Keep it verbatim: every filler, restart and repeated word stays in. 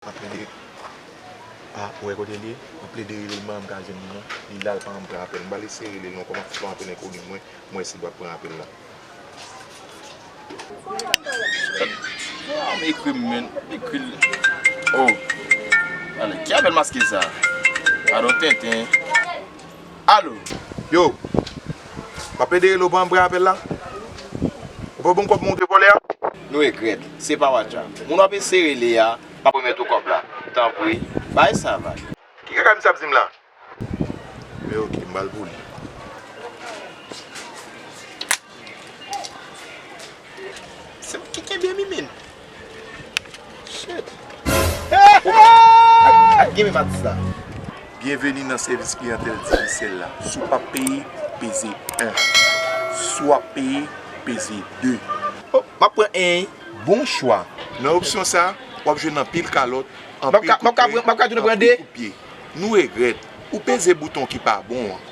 M ap plede. Ah, ou wè kote l ye? M ap plede rele l, m pa janm ka jwenn li non. Li la, l pa janm pran apèl. M pral eseye rele l ankò, m ap fout pran apèl enkoni mwen, m wè si l pap pran apèl la. Ah, m ekri m menm, m ekri l. Oh. Ale, ki apèl maske sa? Gadon tenten. Alo. Yo. M ap plede rele w, pa janm pran apèl la. Ou pa ban m kòb mwen te vòlè a? Nou regrèt, se pa WhatsApp. Moun w ap eseye rele a, m ap remèt ou kòb la. Tanpri, bay sa vag. Ki kaka misye ap di m la? Men oke, m pral pou li. Se mwen ki kenbe mi men. Shit. Ak, ak gen menm atis la. Byenveni nan sèvis kliyantèl Digicel la. Si w p ap peye, peze en. Si w ap peye, peze de. Oh, m ap pran en. Bon chwa. Nan opsyon sa, w ap jwenn anpil kalòt, anpil kout pwen, anpil kout pye. Nou regrèt, ou peze bouton ki pa bon an.